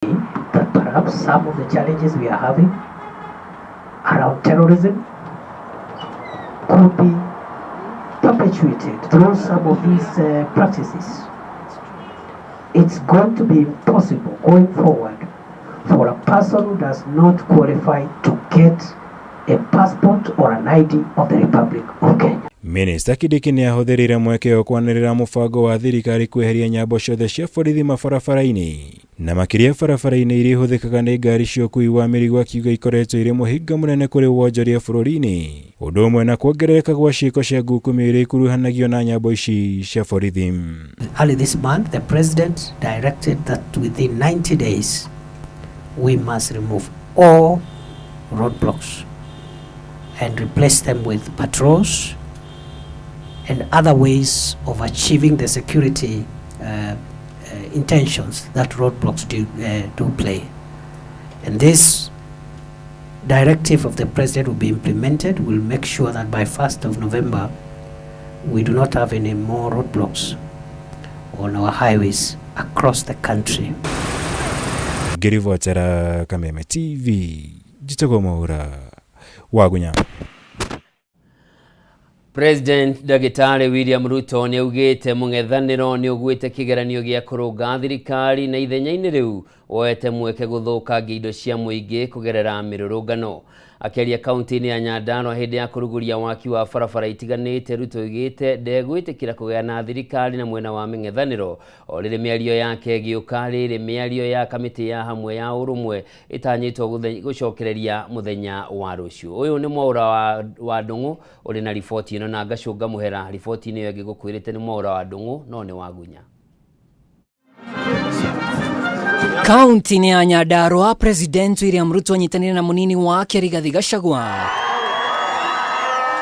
That perhaps some of the challenges we are having around terrorism could be perpetuated through some of these practices. It's going to be impossible going forward for a person who does not qualify to get a passport or an ID of the Republic of Kenya. Minista Kindiki nĩ ahũthĩrire mweke ũyũ kwanĩrĩra mũbango wa thirikari kweheria nyambo ciothe cia borithi mabarabara-inĩ na makĩria barabara-inĩ iria ihũthĩkaga nĩ ngari cia ũkuui wa mĩrigo, akiuga ikoretwo irĩ mũhĩnga mũnene kũrĩ wonjoria bũrũri-inĩ, ũndũ ũmwe na kuongerereka gwa ciĩko cia ngukumio iria ikuruhanagio na nyambo ici cia borithi. Early this month, the president directed that within 90 days, we must remove all roadblocks and replace them with patrols and other ways of achieving the security intentions that roadblocks do play. And this directive of the president will be implemented. We'll make sure that by 1st of November, we do not have any more roadblocks on our highways across the country. Ngĩribotera Kameme TV, njĩtagwo Mwaura Wagunya. President Ndagĩtarĩ William Ruto nĩ augĩte mũng'ethanĩro nĩ ũgwĩte kĩgeranio gĩa kũrũnga thirikari na ithenya-inĩ rĩu woete mweke gũthũkangia indo cia mũingĩ kũgerera mĩrũrũngano. Akĩaria kaunti-inĩ ya Nyandarua hĩndĩ ya kũrugũria waki wa barabara itiganĩte, Ruto oigĩte ndegwĩtĩkĩra kũgayana thirikari na mwena wa mĩng'ethanĩro o rĩrĩ mĩario yake ĩgĩũka rĩrĩ mĩario ya kamĩtĩ ya hamwe ya ũrũmwe ĩtanyĩtwo gũcokereria mũthenya wa rũciũ. Ũyũ nĩ Mwaura wa Ndũng'ũ ũrĩ na riboti ĩno na ngacũnga mũhera riboti-inĩ ĩyo ĩngĩ gũkwĩrĩte nĩ Mwaura wa Ndũng'ũ no nĩ Wagunya. Kaunti-inĩ ya Nyandarua, President William Ruto anyitanĩire na mũnini wake Rigathi Gachagua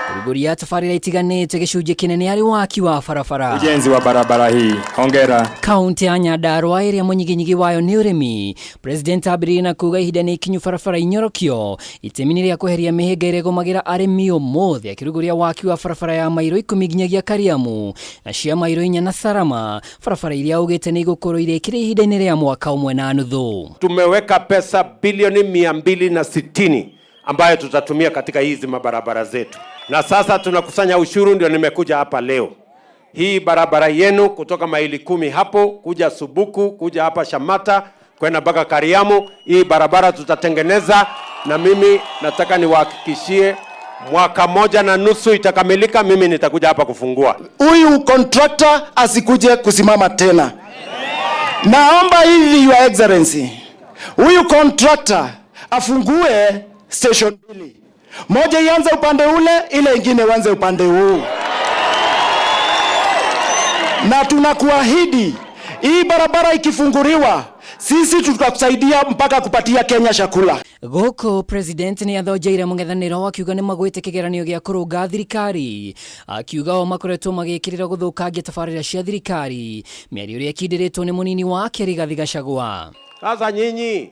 kũrugũria tabarĩra itiganĩte, gĩcunjĩ kĩnene arĩ waki wa barabara. Ujenzi wa barabara hii. Hongera. Kaunti ya Nyandarua ĩrĩa mũnyiginyigi wayo nĩ ũrĩmi, President ambĩrĩirie na kuga ihinda nĩ ikinyu barabara inyorokio itemi-inĩ rĩa kweheria mĩhĩnga ĩrĩa ĩgũmagĩra arĩmi. Ũmũthĩ akĩrugũria waki wa barabara ya mairo 10 nginyagia Kariamu na cia mairo 4 na Sarama, barabara iria augĩte nĩ igũkorwo irĩkĩre ihinda-inĩ rĩa mwaka ũmwe na nuthu. Tumeweka pesa bilioni 260 ambayo tutatumia katika hizi mabarabara zetu, na sasa tunakusanya ushuru, ndio nimekuja hapa leo. Hii barabara yenu kutoka maili 10 hapo kuja Subuku, kuja hapa Shamata kwenda mpaka Kariamu, hii barabara tutatengeneza, na mimi nataka niwahakikishie mwaka moja na nusu itakamilika. Mimi nitakuja hapa kufungua. Huyu contractor asikuje kusimama tena. Naomba hivi, Your Excellency, huyu contractor afungue station mbili, moja ianze upande ule, ile ingine ianze upande huu, na tunakuahidi hii barabara ikifunguliwa, sisi tutakusaidia mpaka kupatia Kenya chakula. Gũkũ President nĩ athonjeire mũng'ethanĩro akiuga nĩ magwĩte kĩgeranio gĩa kũrũnga thirikari, akiuga o makoretwo magĩkĩrĩra gũthũkangia tabarĩra cia thirikari, mĩario ĩrĩa ĩkindĩrĩtwo nĩ mũnini wake Rigathi Gachagua. Sasa nyinyi,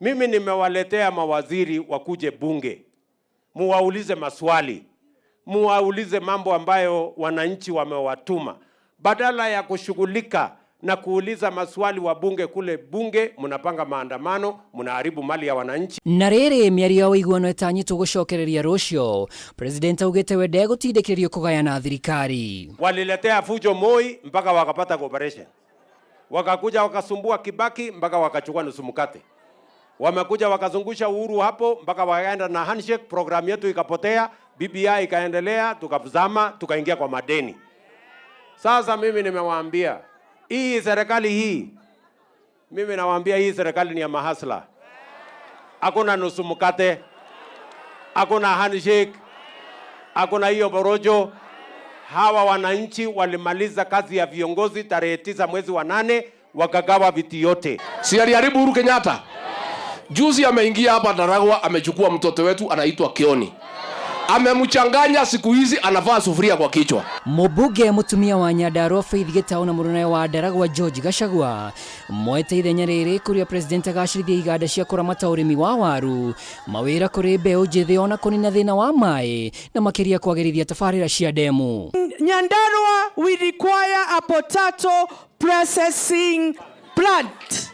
mimi nimewaletea mawaziri wakuje bunge, muwaulize maswali, muwaulize mambo ambayo wananchi wamewatuma, badala ya kushughulika na kuuliza maswali wabunge kule bunge, mnapanga maandamano, mnaharibu mali ya wananchi. Na rĩrĩ mĩario ya ũiguano ĩtanyĩtwo gũcokereria rũciũ, President augĩte we ndegũtindĩkĩrĩrio kũgayana thirikari. Waliletea fujo Moi mpaka wakapata cooperation, wakakuja wakasumbua Kibaki mpaka wakachukua nusu mkate, wamekuja wakazungusha Uhuru hapo mpaka wakaenda na handshake, program yetu ikapotea, BBI ikaendelea, tukazama, tukaingia kwa madeni. Sasa mimi nimewaambia hii serikali hii, mimi nawaambia hii serikali ni ya mahasla. Hakuna nusu mkate, hakuna handshake, hakuna hiyo borojo. Hawa wananchi walimaliza kazi ya viongozi tarehe 9 mwezi wa 8, wakagawa viti yote. Si aliharibu Uhuru Kenyatta? Juzi ameingia hapa Ndaragwa, amechukua mtoto wetu anaitwa Kioni, amemchanganya. Siku hizi anavaa sufuria kwa kichwa. Mũmbunge mũtumia wa Nyandarua Faith Gitau na mũrũnawe wa Ndaragwa George Gachagua moete ithenya rĩrĩ kũrĩa President agacĩrithia iganda cia kũramata ũrĩmi wa waru, mawĩra kũrĩ mbeũ njĩthĩ, ona kũnina thĩna wa maĩ na makĩria kwagĩrithia tabarĩra cia ndemu. Nyandarua, we require a potato processing plant.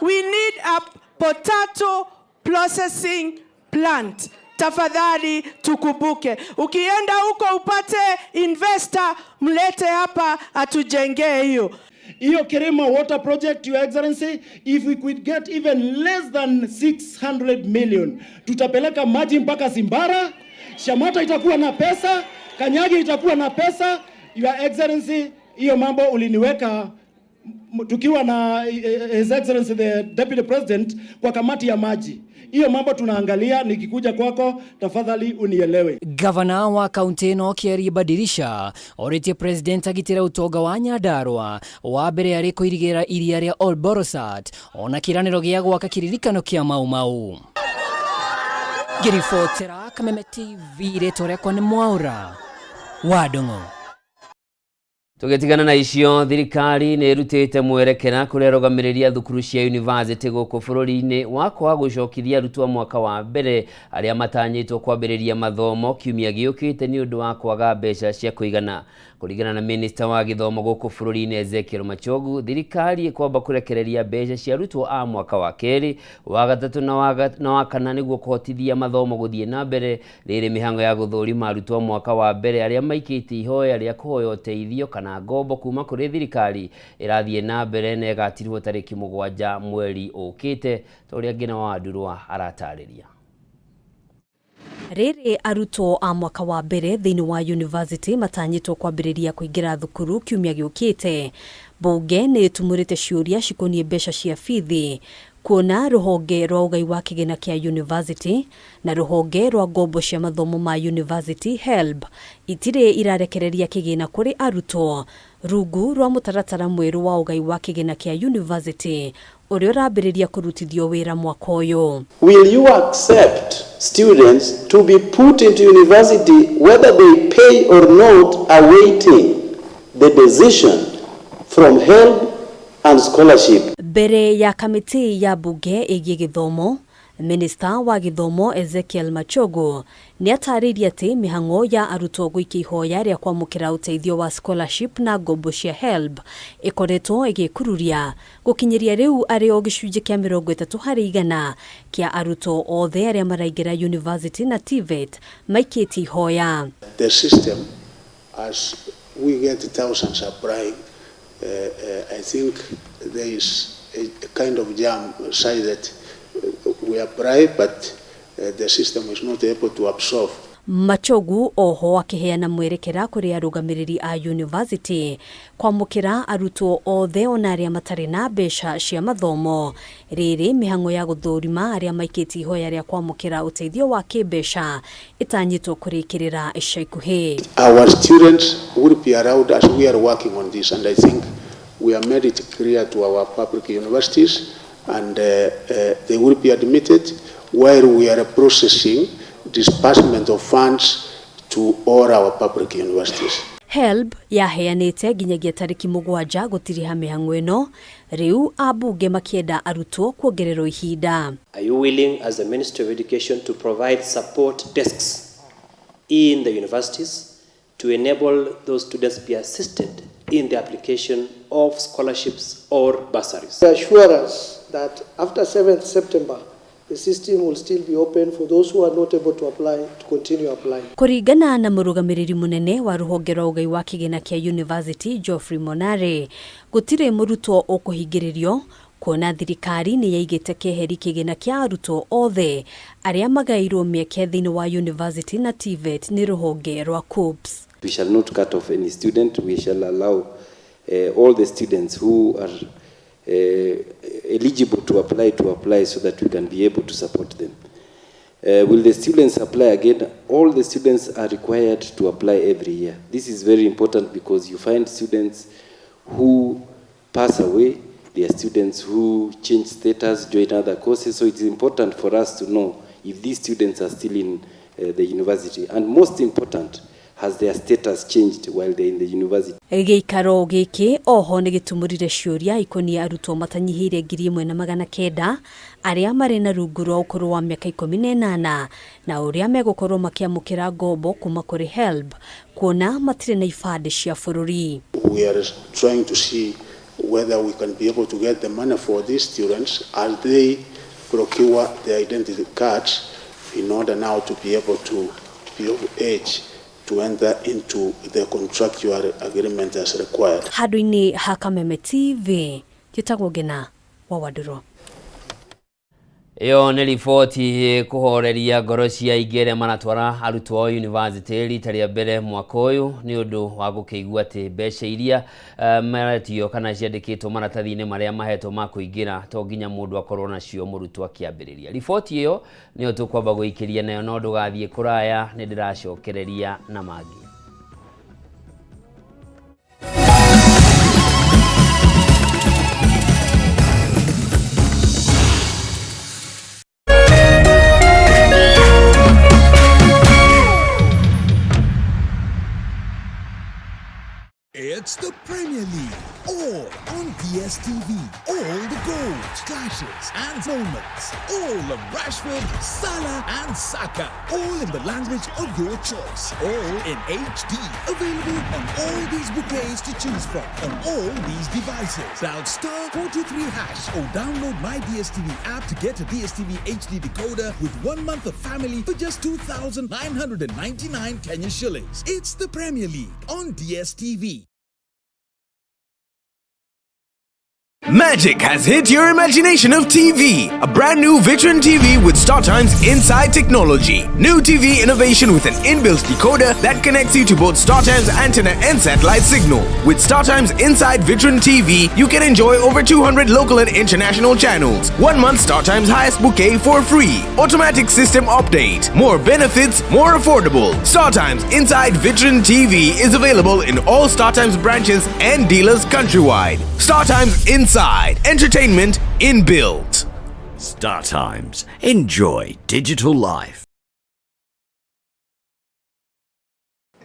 We need a potato processing plant. Tafadhali tukumbuke, ukienda huko upate investor, mlete hapa atujengee hiyo. Hiyo Kirima Water Project, Your Excellency, if we could get even less than 600 million, tutapeleka maji mpaka Simbara, Shamata itakuwa na pesa, Kanyagi itakuwa na pesa. Your Excellency, hiyo mambo uliniweka tukiwa na His Excellency the Deputy President kwa kamati ya maji. Hiyo mambo tunaangalia, nikikuja kwako tafadhali unielewe. Gavana wa kaunti ĩno Kĩarie Badirisha orĩtie president agitĩre ũtonga wa Nyandarua wa mbere arĩ kũirigĩra iria rĩa Ol Borosat ona kĩĩranĩro gĩa gwaka kĩririkano kĩa Mau Mau. Ngĩribotera Kameme TV rĩtwa rĩakwa nĩ Mwaũra wa Ndung'u. Tũgĩtigana na icio, thirikari nĩ ĩrutĩte mwerekera kũrĩ arũgamĩrĩri a thukuru cia yunivasĩtĩ gũkũ bũrũri-inĩ wa kwaga gũcokithia arutwo a mwaka wa mbere arĩa matanyĩtwo kwambĩrĩria mathomo kiumia gĩũkĩte nĩ ũndũ wa kwaga mbeca cia kũigana. Kũringana na minista wa gĩthomo gũkũ bũrũri-inĩ Ezekiel Machogu, thirikari ĩkwamba kũrekereria mbeca cia arutwo a mwaka wa kerĩ, wa gatatũ na wa kana nĩguo kũhotithia mathomo gũthiĩ na mbere. Rĩrĩ mĩhang'o ya gũthũrima arutwo a mwaka wa mbere arĩa maikĩtie ihoya rĩa kũhoya ũteithio kana ngombo kuma kũrĩ thirikari ĩrathiĩ na mbere na ĩgatirwo tarĩki 7 mweri ũkĩte, ta ũrĩa Ngina wa Ndurwa aratarĩria. Rĩrĩ arutwo a mwaka wa mbere thĩinĩ wa university matanyĩtwo kwambĩrĩria kũingĩra thukuru kiumia gĩũkĩte, mbunge nĩ ĩtumũrĩte ciũria cikoniĩ mbeca cia bithi kuona rũhonge rwa ũgai wa kĩgĩna kĩa university na rũhonge rwa ngombo cia mathomo ma university HELB itirĩ irarekereria kĩgĩna kũrĩ arutwo rungu rwa mũtaratara mwerũ wa ũgai wa kĩgĩna kĩa university ũrĩa ũrambĩrĩria kũrutithio wĩra mwaka ũyũ. Will you accept students to be put into university whether they pay or not, awaiting the decision from HELB and scholarship? Mbere ya kamĩtĩ ya mbunge ĩgiĩ gĩthomo, Minista wa gĩthomo Ezekiel Machogu nĩ atarĩirie atĩ mĩhang'o ya arutwo gũikia ihoya rĩa kwamũkĩra ũteithio wa scholarship na ngombo cia HELB ĩkoretwo ĩgĩkururia gũkinyĩria rĩu arĩ o gĩcunjĩ kĩa 30% kĩa arutwo othe arĩa maraingĩra university na TVET maikĩtie ihoya. The system, as we get thousands applying, I think there is a kind of jam such that we apply, but the system is not able to absorb. Machogu oho akĩheana mwerekera kũrĩ arũgamĩrĩri a university kwamũkĩra arutwo othe ona arĩa matarĩ na mbeca cia mathomo. Rĩrĩ mĩhang'o ya gũthũrima arĩa maikĩtie ihoya rĩa kwamũkĩra ũteithio wa kĩmbeca ĩtanyĩtwo kũrĩkĩrĩra ica ikuhĩ. Our students will be allowed as we are working on this, and I think we have made it clear to our public universities, and they will be admitted while we are processing disbursement of funds to all our public universities. HELB yaheanĩte nginyagia tarĩki 7 gũtiriha mĩhang'o ĩno, rĩu ambunge makĩenda arutwo kuongererwo ihinda. Are you willing as the Ministry of Education to provide support desks in the universities to enable those students be assisted in the application of scholarships or bursaries? The assurance that after 7th September, the system will still be open for those who are not able to apply to continue applying. Kũringana na mũrũgamĩrĩri mũnene wa rũhonge rwa ũgai wa kĩgĩna kĩa university Geoffrey Monare, gũtirĩ mũrutwo ũkũhingĩrĩrio kuona thirikari nĩ yaigĩte keheri kĩgĩna kĩa arutwo othe arĩa magaĩirwo mĩeke thĩinĩ wa university na TVET nĩ rũhonge rwa KUCCPS. We shall not cut off any student. We shall allow all the students who are eligible to apply so that we can be able to support them. Will the students apply again? All the students are required to apply every year. This is very important because you find students who pass away, there are students who change status, join other courses, so it's important for us to know if these students are still in the university. And most important, has their status changed while they're in the university? Gĩikaro gĩkĩ oho nĩ gĩtumũrire ciũria ikoniĩ arutwo matanyihĩire 1900 arĩa marĩ na rungu rwa ũkũrũ wa mĩaka 18 na ũrĩa megũkorwo makĩamũkĩra ngombo kuma kũrĩ HELB kuona matirĩ na ibandĩ cia bũrũri. We are trying to see whether we can be able to get the money for these students as they procure their identity cards in order now to be able to be of age to enter into the contractual agreement as required. Handũ-inĩ ha Kameme TV njĩtagwo Ngena wa Wandũrũ. Ĩyo nĩ riboti kũhoreria ngoro cia aingĩ arĩa maratwara arutwo ao yunivasĩtĩ rita rĩa mbere mwaka ũyũ nĩ ũndũ wa gũkĩigua atĩ mbeca iria maretio kana ciandĩkĩtwo maratathi-inĩ marĩa mahetwo ma kũingĩra to nginya mũndũ akorwo nacio mũrutwo akĩambĩrĩria. Riboti ĩyo nĩyo tũkwamba gũikĩria nayo, no ndũgathiĩ kũraya, nĩ ndĩracokereria na mangĩ. It's the Premier League, all on DSTV. All the goals, clashes, and moments. All of Rashford, Salah, and Saka. All in the language of your choice. All in HD. Available on all these bouquets to choose from on all these devices. Dial star 423 hash or download my DSTV app to get a DSTV HD decoder with 1 month of family for just 2,999 Kenya shillings. It's the Premier League on DSTV. Magic has hit your imagination of TV. A brand new Vitron TV with StarTimes Inside technology. New TV innovation with an inbuilt decoder that connects you to both StarTimes antenna and satellite signal. With StarTimes Inside Vitron TV, you can enjoy over 200 local and international channels. 1 month StarTimes highest bouquet for free. Automatic system update. More benefits, more affordable. StarTimes Inside Vitron TV is available in all StarTimes branches and dealers countrywide. StarTimes Inside. Entertainment inbuilt. Star Times. Enjoy digital life.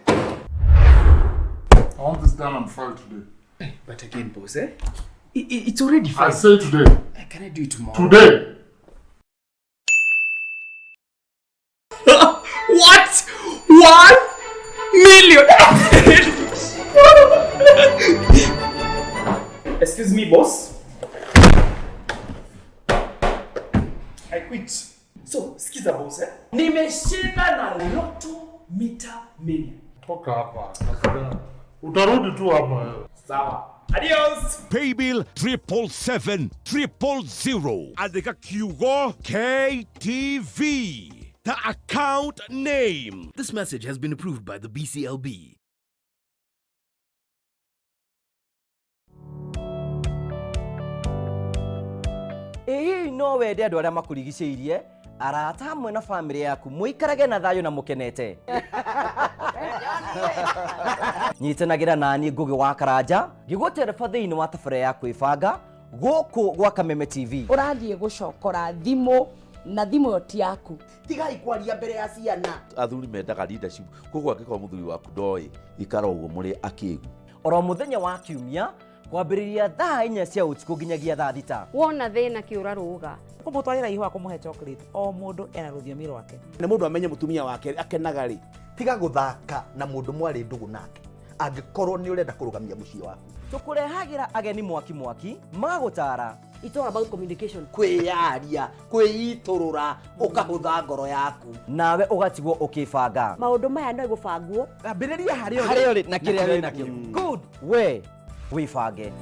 I want this done on file today. But again, boss, eh? It's already I 5. say today. Can I do it tomorrow? Today! What? 1 million! Excuse me, boss. I quit. So, sikiza boss, eh? Nimeshinda na Lotto Mita Mania. Toka hapa. Utarudi tu hapa. Sawa. Adios! Paybill 777 000. Andika kiugo KTV. The account name. This message has been approved by the BCLB. Ĩ no wende andũ arĩa makũrigicĩirie, arata hamwe na bamĩrĩ yaku mũikarage na thayũ na mũkenete. Nyitanagĩra naniĩ Ngũgĩ wa Karanja ngĩgũtereba thĩinĩ wa tabarĩra ya kwĩbanga gũkũ gwa Kameme TV. Ũrathiĩ gũcokora thimũ na thimũ ĩyo ti yaku. Tigai kwaria mbere ya ciana. Athuri mendaga leadership, koguo angĩkorwo mũthuri waku ndoĩ ikara ũguo mũrĩ akĩgu. Oro mũthenya wa kiumia kwambĩrĩria thaa 4 cia ũtukũ nginyagia thaa 6. Wona thĩna kĩũra rũga. Kũmũtwarĩra ihũa kũmũhe chocolate, o mũndũ ena rũthiomi rwake. Nĩ mũndũ amenye mũtumia wake akenaga rĩ, tiga gũthaka na mũndũ mwarĩ ndũgũ nake angĩkorwo nĩ ũrenda kũrũgamia mũciĩ waku. Tũkũrehagĩra ageni mwaki mwaki magũtara. It's all about communication. Kwĩyaria, kwĩitũrũra, ũkahũtha ngoro yaku. Nawe ũgatigwo ũkĩbanga. Maũndũ maya no gũbangwo. Ambĩrĩria harĩa Harĩa ũrĩ na kĩrĩa wĩ nakĩo. Good. We wĩbange.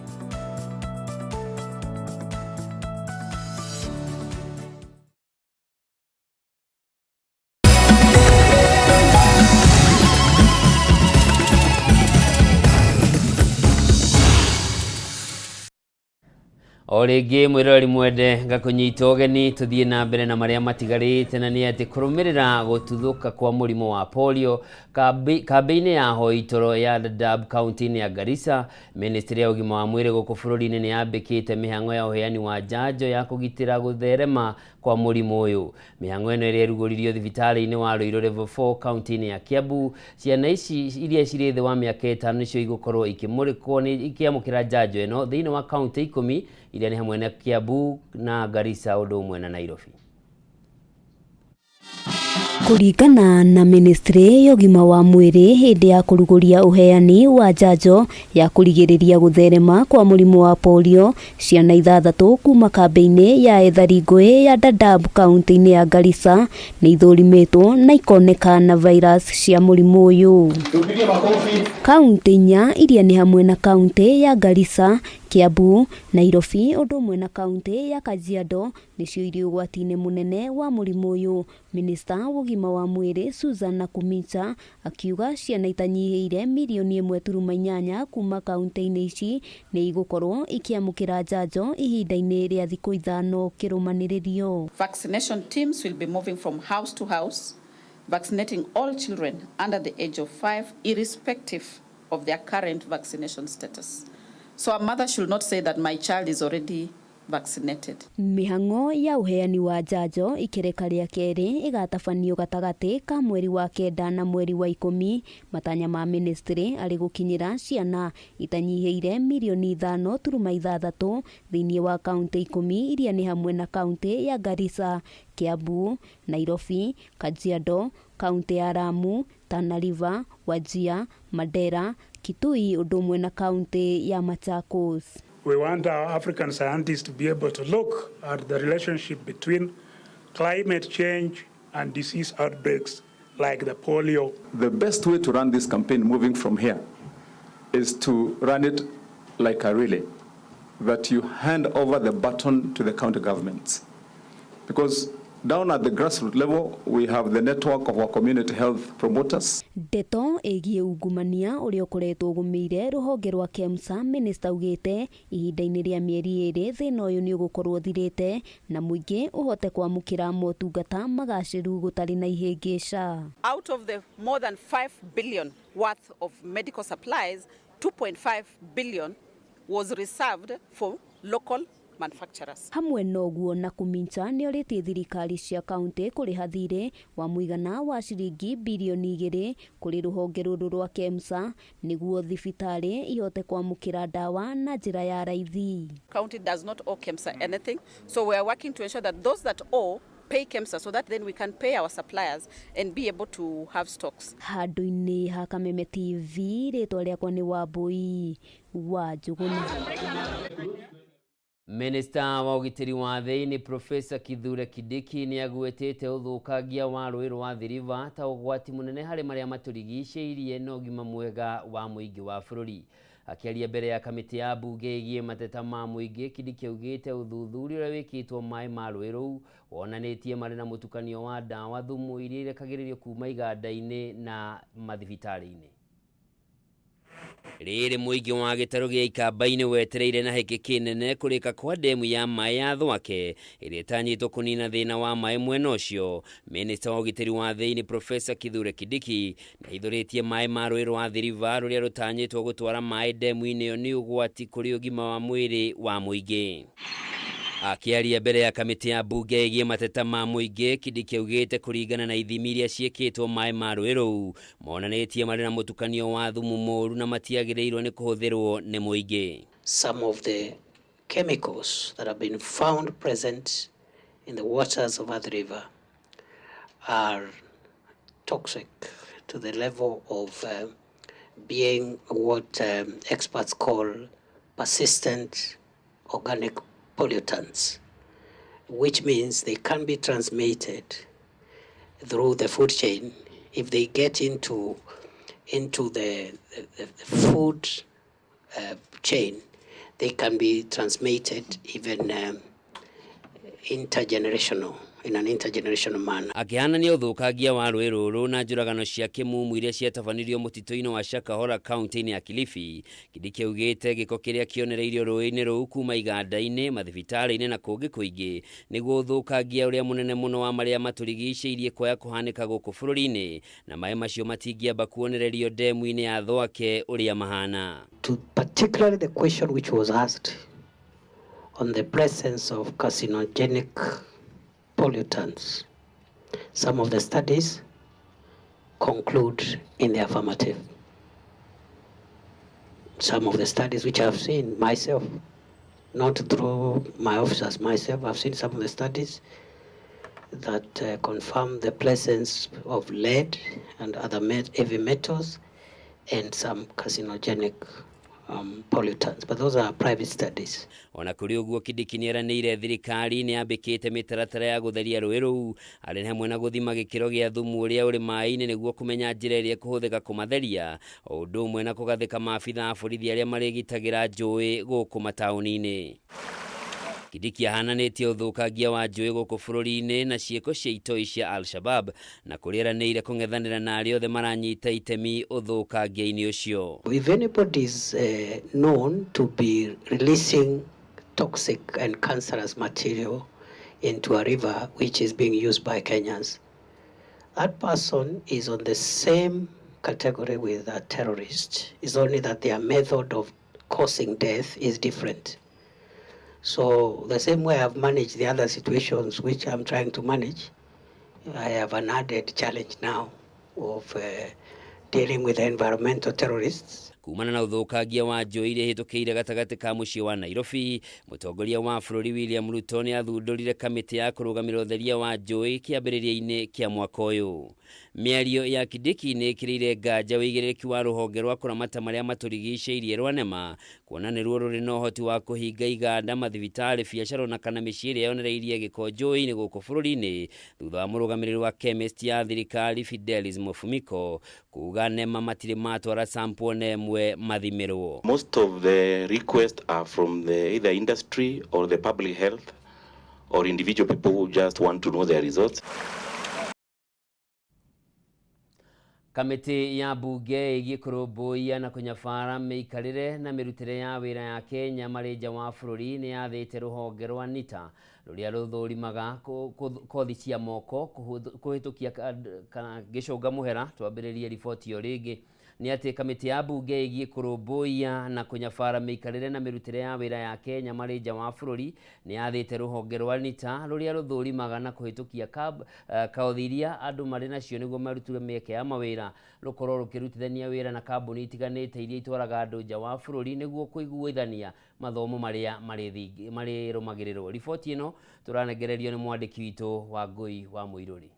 O rĩngĩ mwĩroreri mwende ngakũnyita ũgeni tũthiĩ na mbere na marĩa matigarĩte, na nĩ atĩ kũrũmĩrĩra gũtuthũka kwa mũrimũ wa polio kambĩ-inĩ ya Hoitoro ya Dadaab kaunti-inĩ ya Garissa, Ministry ya ũgima wa mwĩrĩ gũkũ bũrũri-inĩ nĩ yambĩkĩte mĩhang'o ya ũheani wa njanjo ya kũgitĩra gũtherema kwa mũrimũ ũyũ. Mĩhang'o ĩno ĩrĩa ĩrugũririo thibitarĩ-inĩ wa Ruiru Level 4 kaunti-inĩ ya Kiambu, ciana ici iria cirĩ thĩ wa mĩaka 5 nĩcio igũkorwo ikĩmũrĩkwo nĩ ikĩamũkĩra njanjo ĩno thĩinĩ wa kaunti 10 iria nĩ hamwe na Kiambu na Garissa ũndũ ũmwe na Nairobi. Kũringana na ministry ya ũgima wa mwĩrĩ hĩndĩ ya kũrugũria ũheani wa njanjo ya kũrigĩrĩria gũtherema kwa mũrimũ wa polio ciana 6 kuma kambĩ-inĩ ya ethari ngũĩ ya Dadaab kaunti-inĩ ya Garissa nĩ ithũrimĩtwo na ikoneka na virus cia mũrimũ ũyũ. Kaunti 4 iria nĩ hamwe na kaunti ya Garissa, Kiambu, Nairobi ũndũ ũmwe na kaunti ya Kajiado nĩcio irĩ ũgwati-inĩ mũnene wa mũrimũ ũyũ. Minista wa ũgima wa mwĩrĩ Susan Nakhumicha akiuga ciana itanyihĩire mirioni 1.8 kuma kaunti-inĩ ici nĩ igũkorwo ikĩamũkĩra njanjo ihinda-inĩ rĩa thikũ 5 kĩrũmanĩrĩrio. Vaccination teams will be moving from house to house, vaccinating all children under the age of 5, irrespective of their current vaccination status. So a mother should not say that my child is already vaccinated. Mĩhang'o ya ũheani wa njanjo ikereka rĩa kerĩ ĩgatabanio gatagatĩ ka mweri wa 9 na mweri wa 10. Matanya ma ministry arĩ gũkinyĩra ciana itanyihĩire mirioni 5.6 thĩinĩ wa kaunti 10 iria nĩ hamwe na kaunti ya Garissa, Kiambu, Nairobi, Kajiado, kaunti ya Lamu, Tana River, Wajir, Mandera, Kitui ũndũ ũmwe na kaunti ya Machakos. We want our African scientists to be able to look at the relationship between climate change and disease outbreaks like the polio. The best way to run this campaign moving from here is to run it like a relay, that you hand over the baton to the county governments. Because down at the grassroots level, we have the network of our community health promoters. Ndeto ĩgiĩ ungumania ũrĩa ũkoretwo ũgũmĩire rũhonge rwa KEMSA, minista augĩte ihinda-inĩ rĩa mĩeri 2 thĩna ũyũ nĩ ũgũkorwo ũthirĩte na mũingĩ ũhote kwamũkĩra motungata magacĩru gũtarĩ na ihĩngĩca. Out of the more than 5 billion worth of medical supplies, 2.5 billion was reserved for local manufacturers. Hamwe noguo Nakhumicha nĩorĩtie thirikari cia kaunti kũrĩha thirĩ wa mũigana wa ciringi birioni 2 kũrĩ rũhonge rũrũ rwa KEMSA nĩguo thibitarĩ ihote kwamũkĩra ndawa na njĩra ya raithi. County does not owe KEMSA anything, so we are working to ensure that those that owe pay KEMSA so that then we can pay our suppliers and be able to have stocks. Handũ-inĩ ha Kameme TV, rĩtwa rĩakwa nĩ Wambui wa Njũgũna. Minista wa ũgitĩri wa thĩinĩ Profesa Kithure Kindiki nĩ agwetete ũthũkangia wa rũĩ rwa Athi River ta ũgwati mũnene harĩ marĩa matũrigicĩirie na ũgima mwega wa mũingĩ wa bũrũri. Akĩaria mbere ya kamĩtĩ ya mbunge ĩgiĩ mateta ma mũingĩ, Kindiki augĩte ũthuthuria ũrĩa wĩkĩtwo maĩ ma rũĩ rũu wonanĩtie marĩ na mũtukanio wa ndawa thumu iria irekagĩrĩrio kuma iganda-inĩ na mathibitarĩ-inĩ. Rĩrĩ mũingĩ wa gĩtarũ gĩa Ikamba-inĩ wetereire na hĩkĩ kĩnene kũrĩka kwa ndemu ya maĩ ya Thwake ĩrĩa ĩtanyĩtwo kũnina thĩna wa maĩ mwena ũcio. Minista wa ũgitĩri wa thĩinĩ Profesa Kithure Kindiki nĩahithũrĩtie maĩ ma rũĩ rwa Athi River rũrĩa rũtanyĩtwo gũtwara maĩ ndemu-inĩ ĩyo nĩ ũgwati kũrĩ ũgima wa mwĩrĩ wa mũingĩ. Akĩaria mbere ya kamĩtĩ ya mbunge ĩgiĩ mateta ma mũingĩ, Kindiki augĩte kũringana na ithimi iria ciĩkĩtwo maĩ ma rũĩ rũu monanĩtie marĩ na mũtukanio wa thumu mũũru na matiagĩrĩirwo nĩ kũhũthĩrwo nĩ mũingĩ. Some of the chemicals that have been found present in the waters of Athi River are toxic to the level of being what experts call persistent organic pollutants, which means they can be transmitted through the food chain. If they get into the food chain, they can be transmitted even intergenerational, in an intergenerational manner. Akĩhanania ũthũkangia wa rũĩ rũrũ na njũragano cia kĩmumu iria ciatabanirio mũtitũ-inĩ wa Shakahola kaunti-inĩ ya Kilifi, Kindiki augĩte gĩko kĩrĩa kĩonereirio rũĩ-inĩ rũu kuma iganda-inĩ, mathibitarĩ-inĩ na kũngĩ kũingĩ nĩguo ũthũkangia ũrĩa mũnene mũno wa marĩa matũrigicĩirie kwaya kũhanĩka gũkũ bũrũri-inĩ, na maĩ macio matingĩamba kuonererio ndemu-inĩ ya Thwake ũrĩa mahana. To particularly the question which was asked on the presence of carcinogenic pollutants, some of the studies conclude in the affirmative. Some of the studies which I've seen myself, not through my officers, myself, I've seen some of the studies that confirm the presence of lead and other heavy metals and some carcinogenic pollutants, but those are private studies. Ona kũrĩ ũguo, Kindiki nĩeranĩire thirikari nĩ yambĩkĩte mĩtaratara ya gũtheria rũĩ rũu arĩ hamwe na gũthima gĩkĩro gĩa thumu ũrĩa ũrĩ maĩ-inĩ nĩguo kũmenya njĩra ĩrĩa ĩkũhũthĩka kũmatheria, o ũndũ ũmwe na kũgathĩka maabitha a borithi arĩa marĩgitagĩra njũĩ gũkũ mataũni-inĩ. Kindiki ahananĩtie ũthũkangia wa njũĩ gũkũ bũrũri-inĩ na ciĩko cia itoi cia Al-Shabab na kũrĩa eranĩire kũng'ethanĩra na arĩa othe maranyita itemi ũthũkangia-inĩ ũcio. If anybody is known to be releasing toxic and cancerous material into a river which is being used by Kenyans, that person is on the same category with a terrorist. It's only that their method of causing death is different. So the same way I've managed the other situations which I'm trying to manage, I have an added challenge now of dealing with environmental terrorists. Kumana na ũthũkangia wa njũĩ iria ihĩtũkĩire gatagatĩ ka mũciĩ wa Nairobi, mũtongoria wa bũrũri William Ruto nĩ athundũrire kamĩtĩ ya kũrũgamĩrĩra ũtheria wa njũĩ kĩambĩrĩria-inĩ kĩa mwaka ũyũ. Mĩario ya Kindiki nĩ ĩkĩrĩire nganja ũigĩrĩrĩki wa rũhonge rwa kũramata marĩa matũrigicĩirie rwa NEMA, kuona nĩruo rũrĩ na ũhoti wa kũhinga iganda, mathibitarĩ, biacara ona kana mĩciĩ ĩrĩa yonereirie gĩko njũĩ-inĩ gũkũ bũrũri-inĩ, thutha wa mũrũgamĩrĩri wa chemist ya thirikari Fidelis Mufumiko kuga NEMA matirĩ matwara sample ona ĩmwe mathimirwo. Most of the requests are from the either industry or the public health or individual people who just want to know their results. Kamĩtĩ ya mbunge ĩgiĩ kũrũmbũiya na kũnyabara mĩikarĩre na mĩrutĩre ya wĩra ya Kenya marĩ nja wa bũrũri nĩ yathĩte rũhonge rwa NITA rũrĩa rũthũrimaga kothi cia moko kũhĩtũkia kana gĩcũnga mũhera. Twambĩrĩrie riboti ĩyo rĩngĩ nĩ atĩ kamĩtĩ ya mbunge ĩgiĩ kũrũmbũiya na kũnyabara mĩikarĩre na mĩrutĩre ya wĩra ya Kenya marĩ nja wa bũrũri nĩ yathĩte rũhonge rwa NITA rũrĩa rũthũrimaga na kũhĩtũkia kothi iria andũ marĩ nacio nĩguo marutĩre mĩeke ya mawĩra rũkorwo rũkĩrutithania wĩra na kambuni itiganĩte iria itwaraga andũ nja wa bũrũri nĩguo kũiguithania mathomo marĩa marĩrũmagĩrĩrwo. Riboti ĩno tũranengererio nĩ mwandĩki witũ wa Ngũi wa Mũirũri.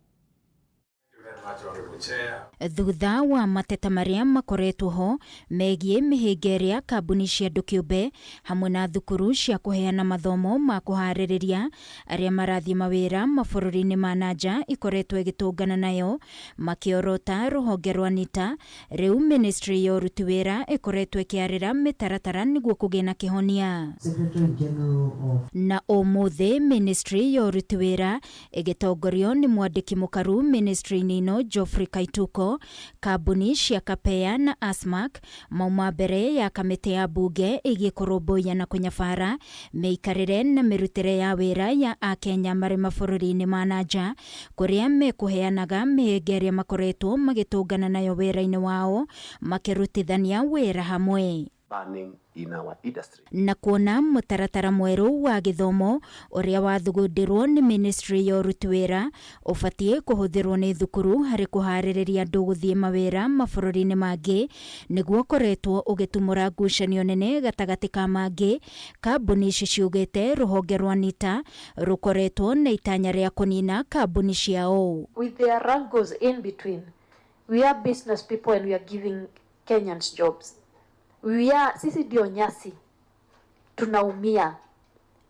Thutha wa mateta marĩa makoretwo ho megiĩ mĩhĩnga ĩrĩa kambuni cia andũ kĩũmbe hamwe na thukuru cia kũheana mathomo ma kũharĩrĩria arĩa marathiĩ mawĩra mabũrũri-inĩ ma na nja ikoretwo ĩgĩtũngana nayo makĩorota rũhonge rwa NITA, rĩu ministry ya ũruti wĩra ĩkoretwo ĩkĩarĩra mĩtaratara nĩguo kũgĩe na kĩhonia. Na ũmũthĩ ministry ya ũruti wĩra ĩgĩtongorio nĩ mwandĩki mũkaru ministry-inĩ ĩno Geoffrey Kaituko, kambuni cia Kapea na Asmac mauma mbere ya kamĩtĩ ya mbunge ĩgiĩ kũrũmbũiya na kũnyabara mĩikarĩre na mĩrutĩre ya wĩra ya Akenya marĩ mabũrũri-inĩ ma na nja kũrĩa mekũheanaga mĩhĩnga ĩrĩa makoretwo magĩtũngana nayo wĩra-inĩ wao makĩrutithania wĩra hamwe. Burning in our industry. Na kuona mũtaratara mwerũ wa gĩthomo ũrĩa wathugundirwo nĩ ministry ya ũruti wĩra ũbatiĩ kũhũthĩrwo nĩ thukuru harĩ kũharĩrĩria andũ gũthiĩ mawĩra mabũrũri-inĩ mangĩ nĩguo ũkoretwo ũgĩtumũra ngucanio nene gatagatĩ ka mangĩ, kambuni ici ciugĩte rũhonge rwa NITA rũkoretwo na itanya rĩa kũnina kambuni ciao. With their wrangles in between, we are business people and we are giving Kenyans jobs. We are, sisi ndio nyasi, tunaumia.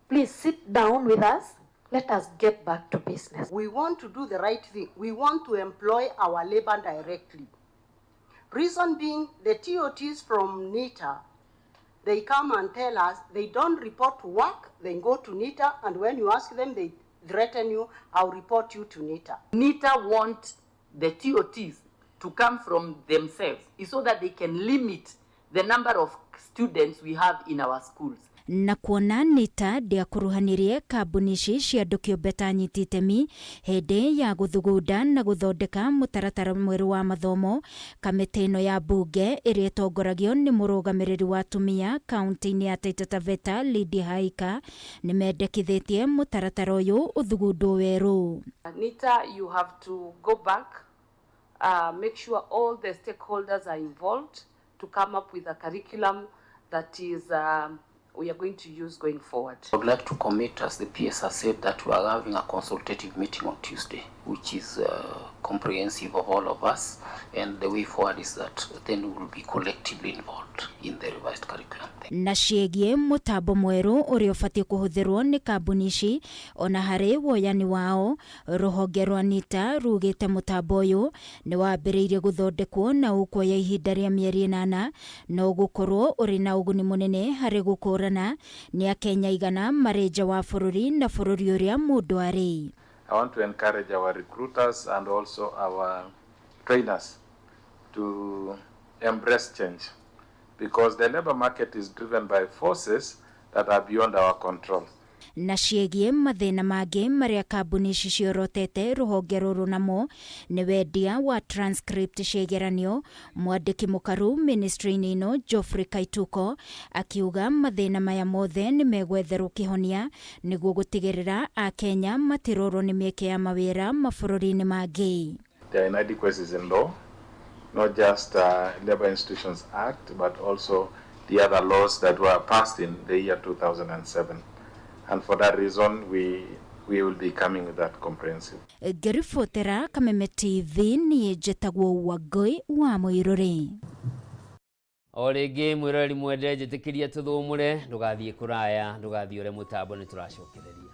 Please sit down with us, let us get back to business. We want to do the right thing. We want to employ our labor directly. Reason being, the TOTs from NITA, they come and tell us they don't report to work, they go to NITA, and when you ask them, they threaten you, I'll report you to NITA. NITA want the TOTs to come from themselves so that they can limit the number of students we have in our schools. Na kuona NITA ndĩakuruhanirie kambuni ici cia andũ kĩũmbe ta anyiti itemi hĩndĩ ya gũthugunda na gũthondeka mũtaratara mwerũ wa mathomo, kamĩtĩ ĩno ya mbunge ĩrĩa ĩtongoragio nĩ mũrũgamĩrĩri wa atumia kaunti-inĩ ya Taita Taveta Lydia Haika nĩmendekithĩtie mũtaratara ũyũ ũthugundwo werũ. NITA, you have to go back, make sure all the stakeholders are involved to come up with a curriculum that is we are going to use going forward. I would like to commit, as the PS has said, that we are having a consultative meeting on Tuesday, which is comprehensive of all of us. And the way forward is that then we will be collectively involved in the revised curriculum. Na ciĩgiĩ mũtambo mwerũ ũrĩa ũbatiĩ kũhũthĩrwo nĩ kambuni ici ona harĩ woyani wao, rũhonge rwa NITA rugĩte mũtambo ũyũ nĩ wambĩrĩirie gũthondekwo na ũkuoya ihinda rĩa mĩeri 8 na ũgũkorwo ũrĩ na ũguni mũnene harĩ gũkũrana nĩ Akenya igana marĩ nja wa bũrũri na bũrũri ũrĩa mũndũ arĩ. I want to encourage our recruiters and also our trainers to embrace change, because the labor market is driven by forces that are beyond our control. Na ciĩgiĩ mathĩna mangĩ marĩa kambuni ici ciorotete rũhonge rũrũ namo nĩ wendia wa transcript cia igeranio, mwandĩki mũkaru ministry-inĩ ĩno Geoffrey Kaituko akiuga mathĩna maya mothe nĩ megwetherwo kĩhonia nĩguo gũtigĩrĩra Akenya matirorwo nĩ mĩeke ya mawĩra mabũrũri-inĩ mangĩ. There are inadequacies in law, not just Labor Institutions Act, but also the other laws that were passed in the year 2007. And for that reason, we will be coming with that comprehensive. Ngĩribotera Kameme TV niĩ njĩtagwo Wangũi wa Mũirũrĩ. O rĩngĩ mwĩroreri mwende njĩtĩkĩria tũthũmũre, ndũgathiĩ kũraya, ndũgathiĩ ũre mũtambo, nĩ tũracokereria.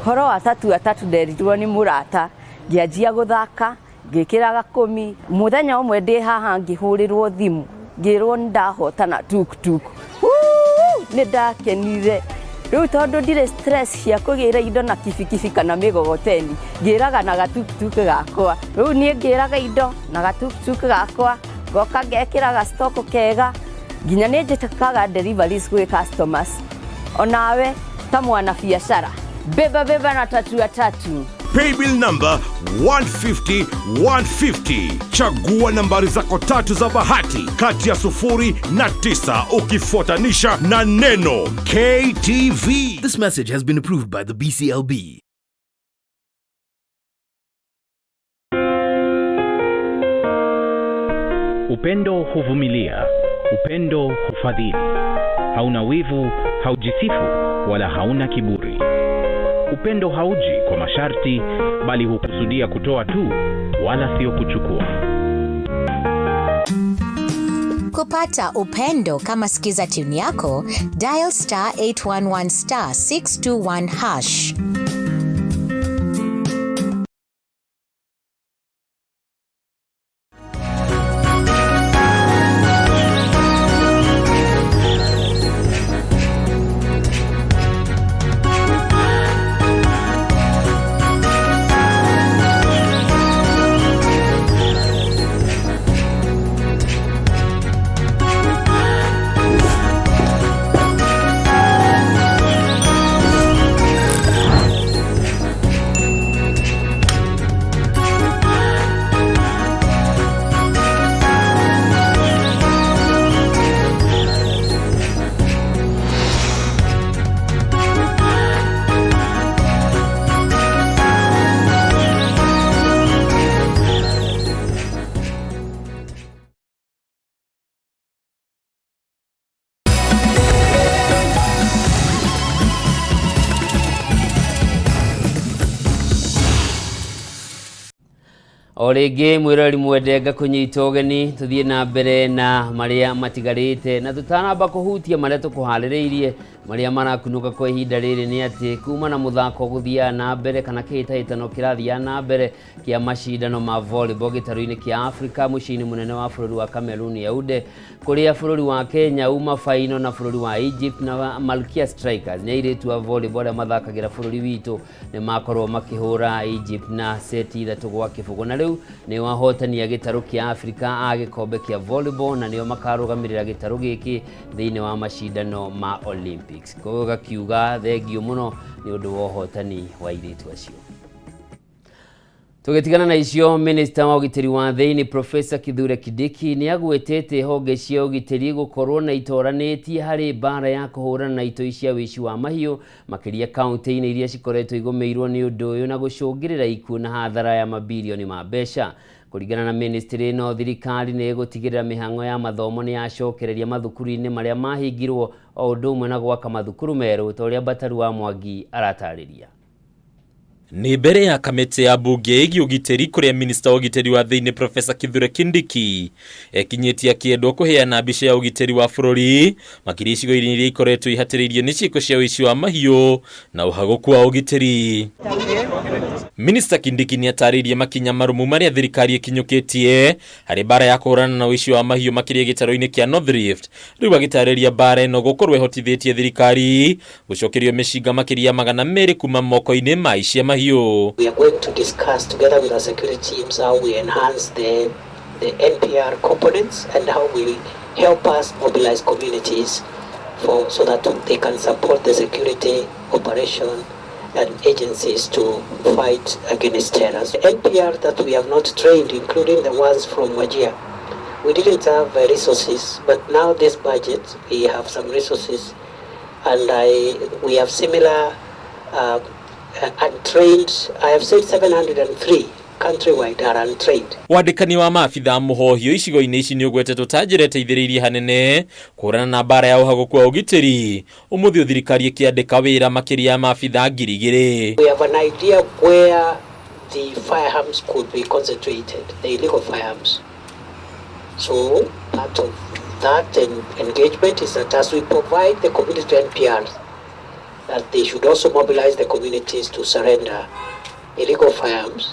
Horo wa tatu atatu nderirwo nĩ mũrata, ngĩanjia gũthaka, ngĩkĩra gakũmi. Mũthenya ũmwe ndĩ haha ngĩhũrĩrwo thimũ, ngĩrwo nĩ ndahotana tuk-tuk. Nĩ ndakenire. Rĩu tondũ ndirĩ stress cia kũgĩra indo na kibikibi kana mĩgogoteni, ngĩraga na gatuk-tuk gakwa. Rĩu niĩ ngĩraga indo na gatuk-tuk gakwa, ngoka ngekĩra ga stock kega, nginya nĩ njĩkaga deliveries gwĩ customers. Onawe ta mwana biacara, beba beba na tatu atatu. Paybill number 150 150. Chagua nambari zako tatu za bahati kati ya 0 na 9 ukifuatanisha na neno KTV. This message has been approved by the BCLB. Upendo huvumilia, upendo hufadhili. Hauna wivu, haujisifu wala hauna kiburi. Upendo hauji kwa masharti, bali hukusudia kutoa tu, wala sio kuchukua. Kupata upendo kama skiza tune yako, dial star 811 star 621 hash. O rĩngĩ mwĩroreri mwende ngakũnyita ũgeni tũthiĩ na mbere na marĩa matigarĩte, na tũtanamba kũhutia marĩa tũkũharĩrĩirie marĩa marakunũka kwa ihinda rĩrĩ nĩ atĩ kuma na mũthako gũthiaga na mbere kana kĩhĩtahĩtano kĩrathiaga na mbere kĩa macindano ma volleyball gĩtarũ-inĩ kĩa Africa mũciĩ-inĩ mũnene wa bũrũri wa Cameroon Yaounde, kũrĩa bũrũri wa Kenya uma final na bũrũri wa Egypt na Malkia Strikers nĩ airĩtu a volleyball arĩa mathakagĩra bũrũri witũ nĩ makorwo makĩhũra Egypt na seti 3-0, na rĩu nĩ wahotania gĩtarũ kĩa Africa a gĩkombe kĩa volleyball na nĩo makarũgamĩrĩra gĩtarũ gĩkĩ thĩinĩ wa macindano ma Olympics. Koguo gakiuga thengio mũno nĩ ũndũ wa ũhotani wa airĩtu acio. Tũgĩtigana na icio, minista wa ũgitĩri wa thĩinĩ Profesa Kithure Kindiki nĩ agwetete honge cia ũgitĩri gũkorwo na itoranĩtie harĩ mbara ya kũhũrana na itoi cia wĩici wa mahiũ makĩria kaunti-inĩ iria cikoretwo igũmĩirwo nĩ ũndũ ũyũ na gũcũngĩrĩra ikuũ na hathara ya mabirioni ma mbeca. Kũringana na ministry ĩno, thirikari nĩ ĩgũtigĩrĩra mĩhang'o ya mathomo nĩ yacokereria mathukuru-inĩ marĩa mahingirwo o ũndũ ũmwe na gwaka mathukuru merũ ta ũrĩa Bataru wa Mwangi aratarĩria. Nĩ mbere ya kamĩtĩ ya mbunge ĩgiĩ ũgitĩri kũrĩa minista wa ũgitĩri wa thĩinĩ Profesa Kithure Kindiki ekinyĩtie akĩendwo kũheana mbica ya ũgitĩri wa bũrũri makĩria icigo-inĩ iria ikoretwo ihatĩrĩirio nĩ ciĩko cia ũici wa mahiũ na ũhagũku wa ũgitĩri. Minista Kindiki nĩ atarĩirie makinya marũmu marĩa thirikari ĩkinyũkĩtie harĩ mbara ya kũhũrana na ũici wa mahiũ makĩria gĩtarũ-inĩ kĩa North Rift, rĩu agĩtarĩria mbara ĩno gũkorwo ĩhotithĩtie thirikari gũcokerio mĩcinga makĩria 200 kuma moko-inĩ ma aici a mahiũ. We are going to discuss together with our security teams how we enhance the NPR components and how we help us mobilize communities so that they can support the security operation and agencies to fight against terror. The NPR that we have not trained, including the ones from Wajir, we didn't have resources, but now this budget, we have some resources, and we have similar untrained, I have said 703 countrywide are untrained. Wandĩkani wa maabitha mũhohio icigo-inĩ ici nĩ ũgwetetwo ta njĩra ĩteithĩrĩirie hanene kũhũrana na mbara ya ũhagũku wa ũgitĩri. Ũmũthĩ thirikari ĩkĩandĩka wĩra makĩria ya maabitha 2,000. We have an idea where the firearms could be concentrated, the illegal firearms. So part of that engagement is that as we provide the community NPRs, that they should also mobilize the communities to surrender illegal firearms.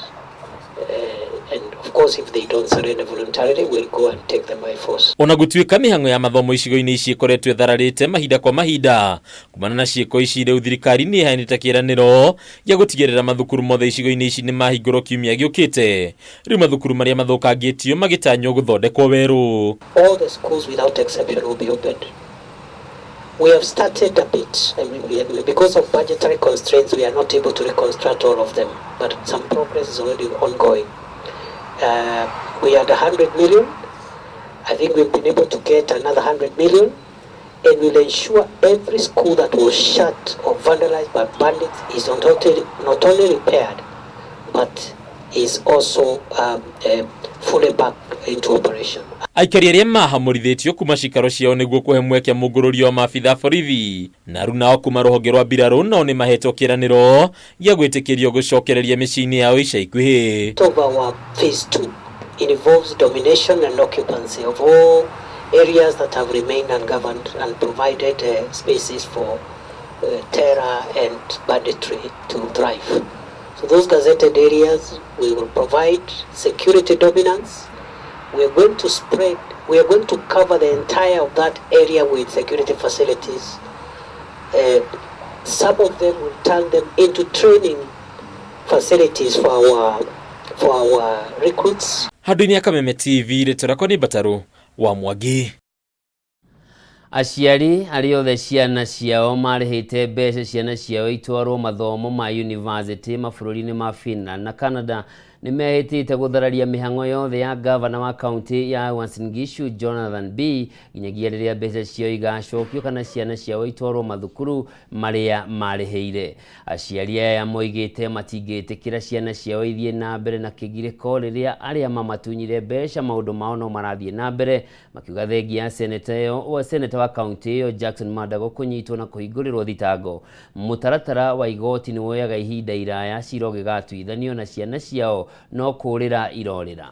And of course, if they don't surrender voluntarily, we'll go and take them by force. Ona gũtuĩka mĩhang'o ya mathomo icigo-inĩ ici ĩkoretwo ĩthararĩte mahinda kwa mahinda kumana na ciĩko ici, rĩu thirikari nĩ ĩheanĩte kĩĩranĩro gĩa gũtigĩrĩra mathukuru mothe icigo-inĩ ici nĩ mahingũrwo kiumia gĩũkĩte. Rĩu mathukuru marĩa mathũkangĩtio magĩtanywo gũthondekwo werũ. All the schools without exception will be opened. We have started a bit. I mean, because of budgetary constraints, we are not able to reconstruct all of them, but some progress is already ongoing. We had 100 million. I think we've been able to get another 100 million, and we'll ensure every school that was shut or vandalized by bandits is not only repaired, but is also fully back into operation. Aikari arĩa mahamũrithĩtio kuma cikaro ciao nĩguo kũhe mweke mũngũrũrio wa maabitha borithi na rĩu nao kuma rũhonge rwa mbirarũ nao nĩ mahetwo kĩĩranĩro gĩa gwĩtĩkĩrio gũcokereria mĩciĩ-inĩ yao ica ikuhĩ. Of our phase 2 involves domination and occupancy of all areas that have remained ungoverned and provided spaces for terror and banditry to thrive. So those gazetted areas, we will provide security dominance. We are going to spread, we are going to cover the entire of that area with security facilities. Some of them will turn them into training facilities for our recruits. Handũ-inĩ ya Kameme TV, rĩtwa rĩakwa nĩ Bataru wa Mwangi. Aciari arĩa othe ciana ciao marĩhĩte mbeca ciana ciao itwarwo mathomo ma university mabũrũri-inĩ ma Finland na Canada nĩ mehĩtĩte gũthararia mĩhang'o yothe ya gavana wa kaunti ya Uasin Gishu Jonathan B nginyagia rĩrĩa mbeca ciao igacokio kana ciana ciao itwarwo mathukuru marĩa marĩhĩire. Aciari aya moigĩte matingĩtĩkĩra ciana ciao ithiĩ na mbere na kĩgirĩko rĩrĩa arĩa mamatunyire mbeca maũndũ mao no marathiĩ na mbere, makiuga thengia ya seneta wa kaunti ĩyo Jackson Mandago kũnyitwo na kũhingũrĩrwo thitango. Mũtaratara wa igoti nĩ woyaga ihinda iraya cira ũgĩgatuithanio na ciana ciao no kũrĩra irorĩra.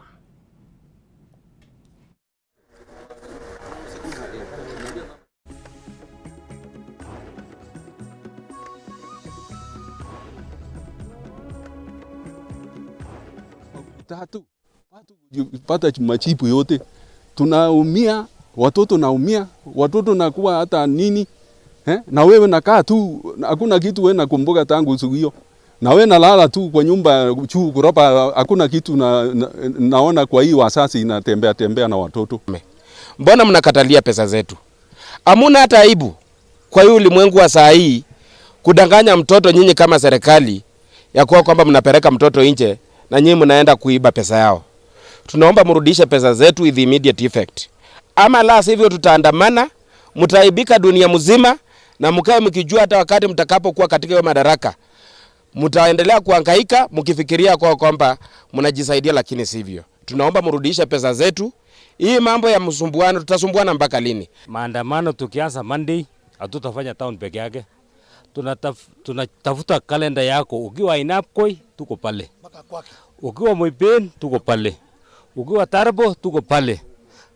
Tatu pata machipu yote tunaumia, watoto naumia, watoto nakuwa hata nini na wewe nakaa tu, hakuna kitu wewe nakumbuka tangu siku hiyo. Na wewe nalala tu kwa nyumba juu kuropa, hakuna kitu naona kwa hii wasasi inatembea tembea na watoto. Mbona mnakatalia pesa zetu? Hamuna hata aibu kwa hii ulimwengu wa saa hii kudanganya mtoto nyinyi kama serikali ya kuwa kwamba mnapeleka mtoto nje na nyinyi mnaenda kuiba pesa yao. Tunaomba mrudishe pesa zetu with immediate effect, ama la sivyo tutaandamana, mtaibika dunia mzima, na mkae mkijua hata wakati mtakapokuwa katika hiyo madaraka mtaendelea kuhangaika mkifikiria kwa kwamba mnajisaidia, lakini sivyo. Tunaomba mrudishe pesa zetu. Hii mambo ya msumbuano, tutasumbuana mpaka lini? Maandamano tukianza Monday, hatutafanya town peke yake. Tunatafuta kalenda yako. Ukiwa Ainabkoi tuko pale, ukiwa Moiben tuko pale, ukiwa Tarbo tuko pale.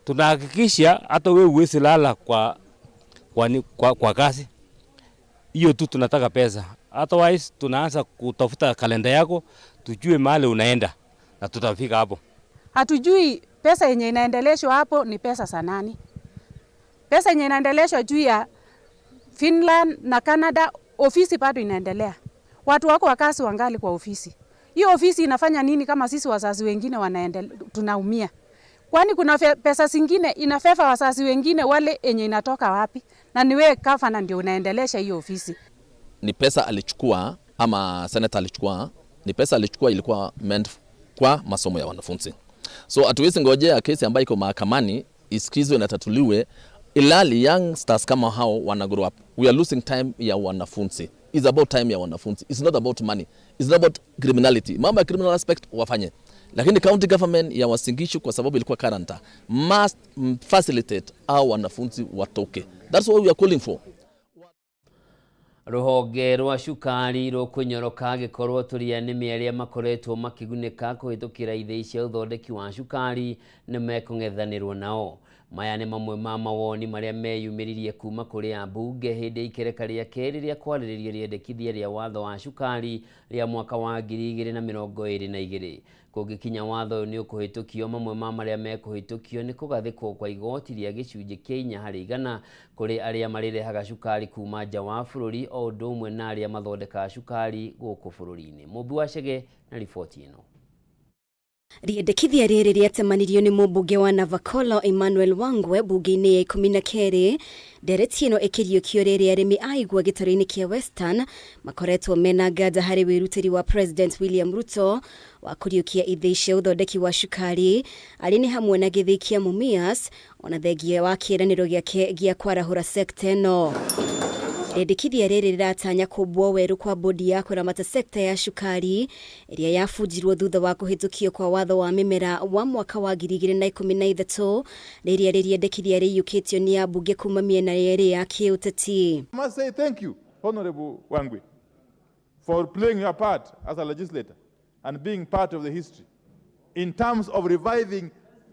Tunahakikisha hata wewe huwezi lala kwa kazi hiyo tu, tunataka pesa. Otherwise tunaanza kutafuta kalenda yako tujue mahali unaenda na tutafika hapo. Hatujui pesa yenye inaendeleshwa hapo ni pesa za nani. Pesa yenye inaendeleshwa juu ya Finland na Canada, ofisi bado inaendelea. Watu wako wakazi wangali kwa ofisi. Hiyo ofisi inafanya nini kama sisi wazazi wengine tunaumia? Kwani kuna pesa zingine inafeva wazazi wengine wale yenye inatoka wapi? Na ni wewe gavana ndio unaendelesha hiyo ofisi. Ni pesa alichukua ama senator alichukua, ni pesa alichukua ilikuwa meant kwa masomo ya wanafunzi. So hatuwezi ngojea kesi ambayo iko mahakamani isikizwe na tatuliwe, ilali youngsters kama hao wana grow up. We are losing time ya wanafunzi. It's about time ya wanafunzi. It's not about money. It's not about criminality. Mambo ya criminal aspect wafanye. Lakini county government ya Uasin Gishu kwa sababu ilikuwa guarantor must facilitate hao wanafunzi watoke. That's what we are calling for. Ruhonge rwa cukari rũkũnyoroka angĩkorwo tũria nĩmĩ arĩa makoretwo makĩgunĩka kũhĩtũkĩra ithĩi cia ũthondeki wa cukari nĩ mekũng'ethanĩrwo nao. Maya nĩ mamwe ma mawoni marĩa meyumĩririe kuma kũrĩ ambunge hĩndĩ ya ikereka rĩa kerĩ rĩa kwarĩrĩria rĩendekithia rĩa watho wa cukari rĩa mwaka wa 2022. Kũngĩkinya watho ũyũ nĩ ũkũhĩtũkio, mamwe ma marĩa mekũhĩtũkio nĩ kũgathĩkwo kwa igoti rĩa gĩcunjĩ kĩa 4% kũrĩ arĩa marĩrehaga cukari kuma nja wa bũrũri o ũndũ ũmwe na arĩa mathondekaga cukari gũkũ bũrũri-inĩ. Mũmbi wa Chege na riboti ĩno. Rĩendekithia rĩrĩ rĩatemanirio nĩ mũmbunge wa Navakolo Emmanuel Wangwe bunge-inĩ ya 12. Ndereti ĩno ĩkĩriũkio rĩrĩa arĩmi a igwa gĩtarũ-inĩ kĩa Western makoretwo mena nganja harĩ wĩrutĩri wa President William Ruto wa kũriũkia ithĩi cia ũthondeki wa cukari arĩ nĩ hamwe na gĩthĩi kĩa Mumias ona thengia wa kĩĩranĩro gĩake gĩa kwarahũra sekta ĩno. Rĩendekithia rĩrĩ rĩratanya kũmbwo werũ kwa bodi ya kũramata sekta ya cukari ĩrĩa yabunjirwo thutha wa kũhĩtũkio kwa watho wa mĩmera wa mwaka wa 2013 rĩrĩa rĩrĩendekithia rĩiyũkĩtio nĩ ambunge kuma mĩena yerĩ ya kĩũteti. I must say thank you, Honorable Wangwe, for playing your part as a legislator and being part of the history in terms of reviving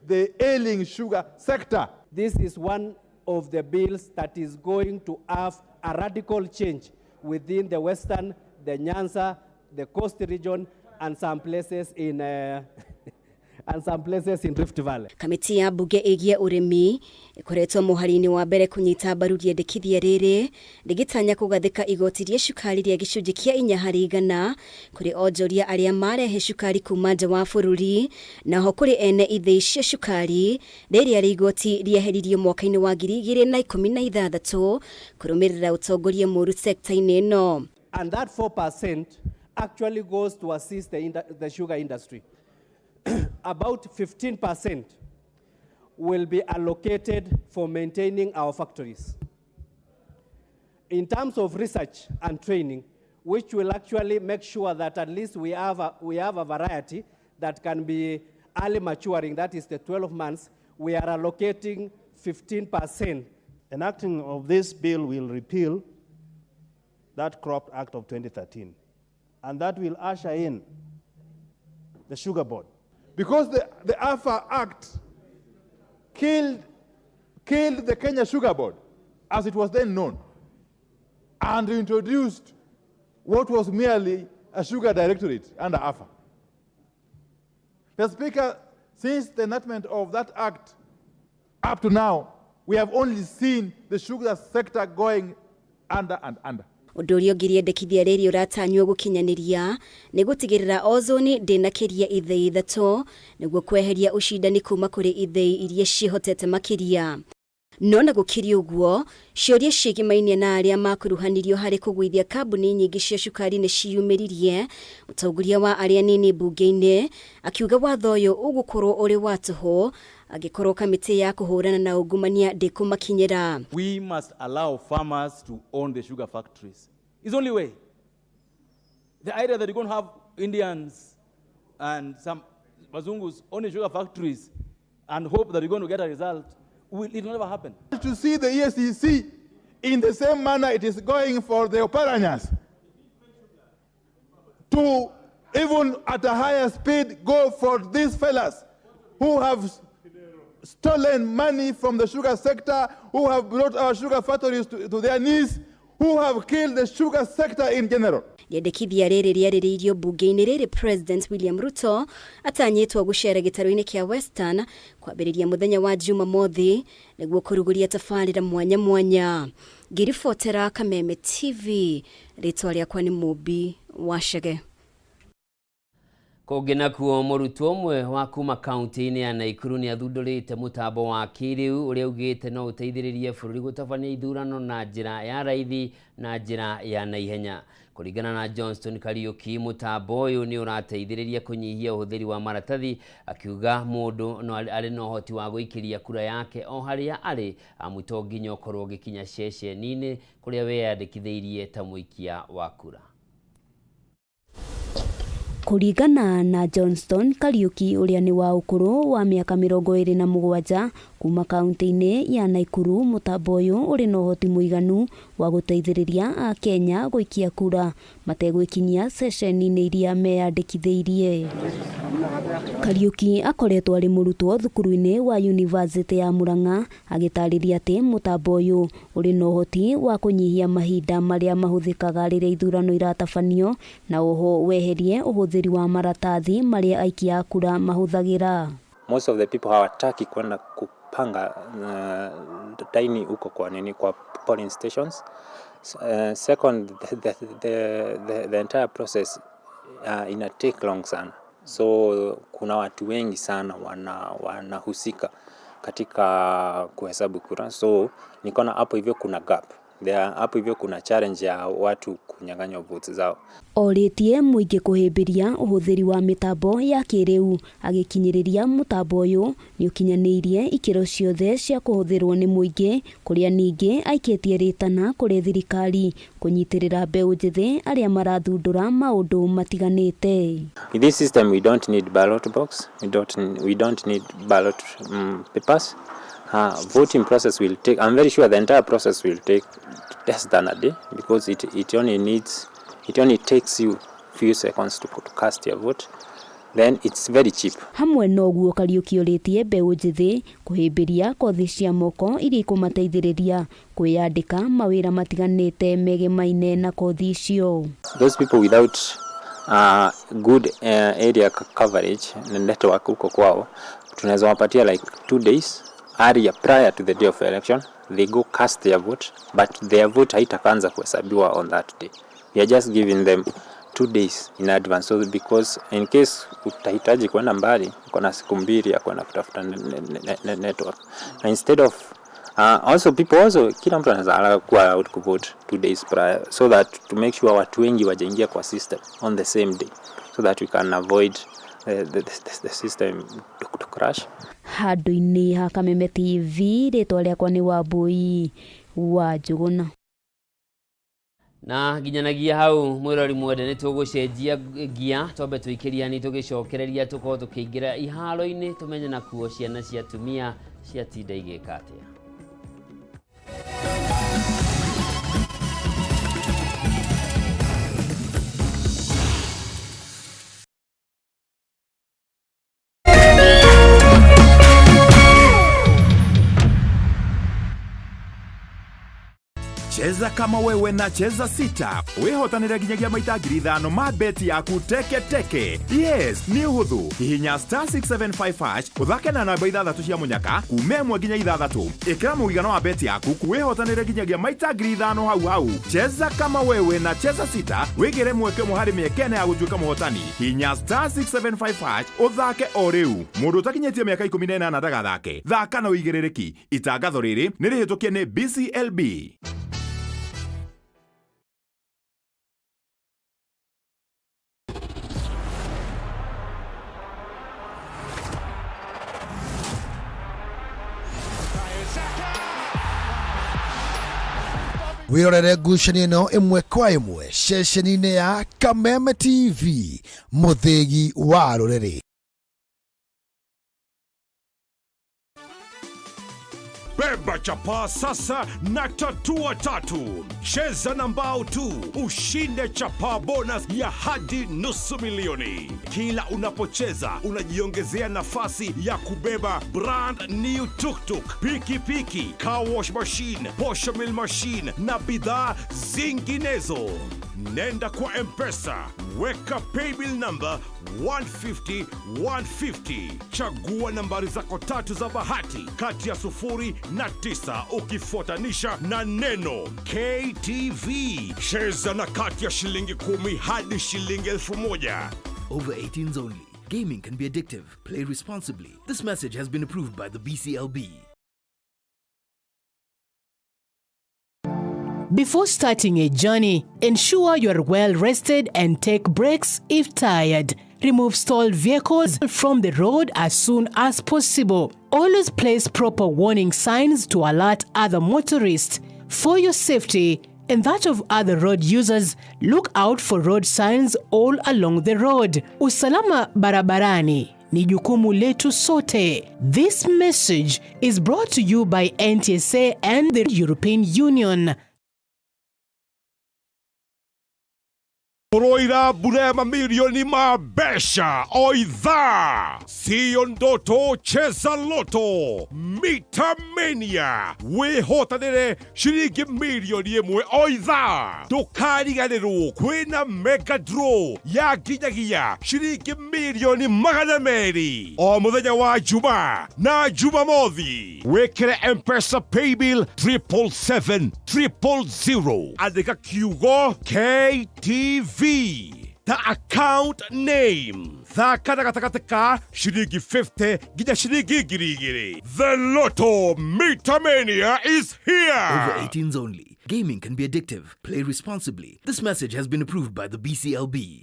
the ailing sugar sector. This is one of the bills that is going to have a radical change within the Western, the Nyanza, the Coast region, and some places in and some places in Rift Valley. Kamĩtĩ ya mbunge ĩgiĩ ũrĩmi ĩkoretwo mũhari-inĩ wa mbere kũnyita mbaru rĩendekithia rĩrĩ rĩgĩtanya kũgathĩka igoti rĩa cukari rĩa gĩcunjĩ kĩa 4% kũrĩ onjoria arĩa marehe cukari kuma nja wa bũrũri naho kũrĩ ene ithĩi cia cukari rĩrĩa rĩ igoti rĩeheririo mwaka-inĩ wa 2016 kũrũmĩrĩra ũtongoria mũru sekta-inĩ ĩno. And that 4% actually goes to assist the sugar industry. About 15% will be allocated for maintaining our factories. In terms of research and training, which will actually make sure that at least we have a variety that can be early maturing, that is the 12 months, we are allocating 15%. Enacting of this bill will repeal that Crop Act of 2013, and that will usher in the Sugar Board. Because the AFA Act killed the Kenya Sugar Board, as it was then known, and introduced what was merely a sugar directorate under AFA. The Speaker, since the enactment of that act up to now, we have only seen the sugar sector going under and under. Ũndũ ũrĩa ũngĩ rĩendekithia rĩrĩ ũratanywo gũkinyanĩria nĩ gũtigĩrĩra ozoni ndĩnakĩria ithĩi 3 nĩguo kweheria ũcindani kuma kũrĩ ithĩi iria ciĩhotete makĩria. No na gũkĩrĩ ũguo, ciũria ciĩgĩmainie na arĩa makuruhanirio harĩ kũgũithia kambuni nyingĩ cia cukari nĩ ciyumĩririe. Mũtongoria wa arĩa anini mbunge-inĩ akiuga watho ũyũ ũgũkorwo ũrĩ wa tũhũ angĩkorwo kamĩtĩ ya kũhũrana na ungumania ndĩkũmakinyĩra. We must allow farmers to own the sugar factories. It's the only way. The idea that you're going to have Indians and some Bazungus owning sugar factories and hope that you're going to get a result, it will never happen. To see the EACC in the same manner it is going for the Oparanyas, to even at a higher speed go for these fellas who have stolen money from the sugar sector, who have brought our sugar factories to their knees, who have killed the sugar sector in general. Rĩendekithia rĩrĩ rĩarĩrĩirio mbunge-inĩ rĩrĩ President William Ruto atanyĩtwo gũcera gĩtarũ-inĩ kĩa Western kwambĩrĩria mũthenya wa Jumamothi nĩguo kũrugũria tabarĩra mwanya mwanya. Ngĩribotera Kameme TV, rĩtwa rĩakwa nĩ Mũmbi wa Chege. Kũngĩ nakuo, mũrutwo ũmwe wa kuma kaunti-inĩ ya Naikuru nĩ athundũrĩte mũtambo wa kĩrĩu ũrĩa augĩte no ũteithĩrĩrie bũrũri gũtabania ithurano na njĩra ya raithi na njĩra ya naihenya. Kũringana na Johnston Kariuki, mũtambo ũyũ nĩ ũrateithĩrĩria kũnyihia ũhũthĩri wa maratathi, akiuga mũndũ no arĩ na ũhoti wa gũikĩria kura yake o harĩa arĩ, amu to nginya ũkorwo ũgĩkinya ceceni-inĩ kũrĩa weyandĩkithĩirie ta mũikia wa kura. Kũringana na Johnston Kariuki ũrĩa nĩ wa ũkũrũ wa mĩaka 27 kuma kaunti-inĩ ya Naikuru, mũtambo ũyũ ũrĩ na ũhoti mũiganu wa gũteithĩrĩria Akenya gũikia kura mategwĩkinyia ceceni-inĩ iria meyandĩkithĩirie. Kariuki akoretwo arĩ mũrutwo thukuru-inĩ wa Yunivasĩtĩ ya Murang'a, agĩtarĩria atĩ mũtambo ũyũ ũrĩ na ũhoti wa kũnyihia mahinda marĩa mahũthĩkaga rĩrĩa ithurano iratabanio na oho weherie ũhũthĩri wa maratathi marĩa aikia a kura mahũthagĩra. Most of the people hawataki kwenda kupanga laini huko kwa nini, kwa polling stations. Second, the entire process ina take long sana, so kuna watu wengi sana wanahusika katika kuhesabu kura, so nikaona hapo hivyo kuna gap there, hapo hivyo kuna challenge ya watu kunyang'anywa votes zao. Orĩtie mũingĩ kũhĩmbĩria ũhũthĩri wa mĩtambo ya kĩrĩu, agĩkinyĩrĩria mũtambo ũyũ nĩ ũkinyanĩirie ikĩro ciothe cia kũhũthĩrwo nĩ mũingĩ, kũrĩa ningĩ aikĩtie rĩtana kũrĩ thirikari kũnyitĩrĩra mbeũ njĩthĩ arĩa marathundũra maũndũ matiganĩte. With this system we don't need ballot box, we don't need ballot papers. Voting process will take, I'm very sure the entire process will take less than a day, because it only takes you few seconds to cast your vote. Then it's very cheap. Hamwe na ũguo, Kariuki orĩtie mbeũ njĩthĩ kũhĩmbĩria kothi cia moko iria ikũmateithĩrĩria kwĩyandĩka mawĩra matiganĩte megemaine na kothi icio. Those people without good area coverage na network huko kwao, tunaweza wapatia like 2 days earlier prior to the day of election, they go cast their vote, but their vote haitaanza kuhesabiwa on that day. We are just giving them 2 days in advance, so because in case utahitaji kwenda mbali, uko na siku 2 ya kwenda kutafuta network. Na instead of also people also, kila mtu anaweza kuwa out to vote 2 days prior, so that to make sure watu wengi wajaingia kwa system on the same day, so that we can avoid the system to crash. Handũ-inĩ ha Kameme TV, rĩtwa rĩakwa nĩ Wambui wa Njũgũna. Na nginyanagia hau mwĩrori mwende, nĩ tũgũcenjia ngia twambe tũikĩria ni tũgĩcokereria tũkorwo tũkĩingĩra iharo-inĩ tũmenye nakuo ciana cia atumia ciatinda igĩka atĩa. Cheza Cheza kama wewe na cheza sita wĩhotanĩre nginyagia maita 5,000 ma beti yaku teke teke. Yes, nĩ ũhũthũ. Hihinya star 675 hash ũthake na namba ithathatũ cia mũnyaka kuma ĩmwe nginya ithathatũ. Ĩkĩra mũigana wa beti yaku wĩhotanĩre nginyagia maita 5,000 hau hau. Cheza kama wewe na cheza sita wĩgĩre mweke ũmwe harĩ mĩeke ĩna ya gũtuĩka mũhotani. Hihinya star 675 hash ũthake o rĩu. Mũndũ ũtakinyĩtie mĩaka 18 ndagathake. Thaka na ũigĩrĩrĩki. Itangatho rĩrĩ nĩ rĩhĩtũkie nĩ BCLB. Wĩrorere ngucanio ĩno ĩmwe kwa ĩmwe ceceni-inĩ ya Kameme TV, mũthĩgi wa rũrĩrĩ. Beba chapaa sasa na tatua tatu. Cheza na mbao tu ushinde chapaa bonus ya hadi 500,000. Kila unapocheza unajiongezea nafasi ya kubeba brand new tuktuk, pikipiki, car wash machine, posho mill machine na bidhaa zinginezo. Nenda kwa M-Pesa, weka paybill number 150 150. Chagua nambari zako tatu za bahati kati ya 0 na 9 ukifuatanisha na neno KTV. Cheza na kati ya shilingi 10 hadi shilingi 1,000. Over 18s only. Gaming can be addictive. Play responsibly. This message has been approved by the BCLB. Before starting a journey, ensure you are well rested and take breaks if tired. Remove stalled vehicles from the road as soon as possible. Always place proper warning signs to alert other motorists. For your safety and that of other road users, look out for road signs all along the road. Usalama barabarani ni jukumu letu sote. This message is brought to you by NTSA and the European Union. Kuroira mbura ya mamilioni ma mbeca o ithaa. Siyo ndoto, cheza loto Mita Mania wĩhotanĩre ciringi 1 milioni o ithaa. Ndũkariganĩrwo kwĩna mega draw ya nginyagia ciringi 200 milioni o mũthenya wa Juma na Jumamothi. Wĩkĩre M-Pesa paybill 777 000, andĩka kiugo KTV ta account name. Thaka na gatagatĩ ka ciringi 50 nginya ciringi 2,000. The Lotto Mita Mania is here. Over 18s only. Gaming can be addictive. Play responsibly. This message has been approved by the BCLB.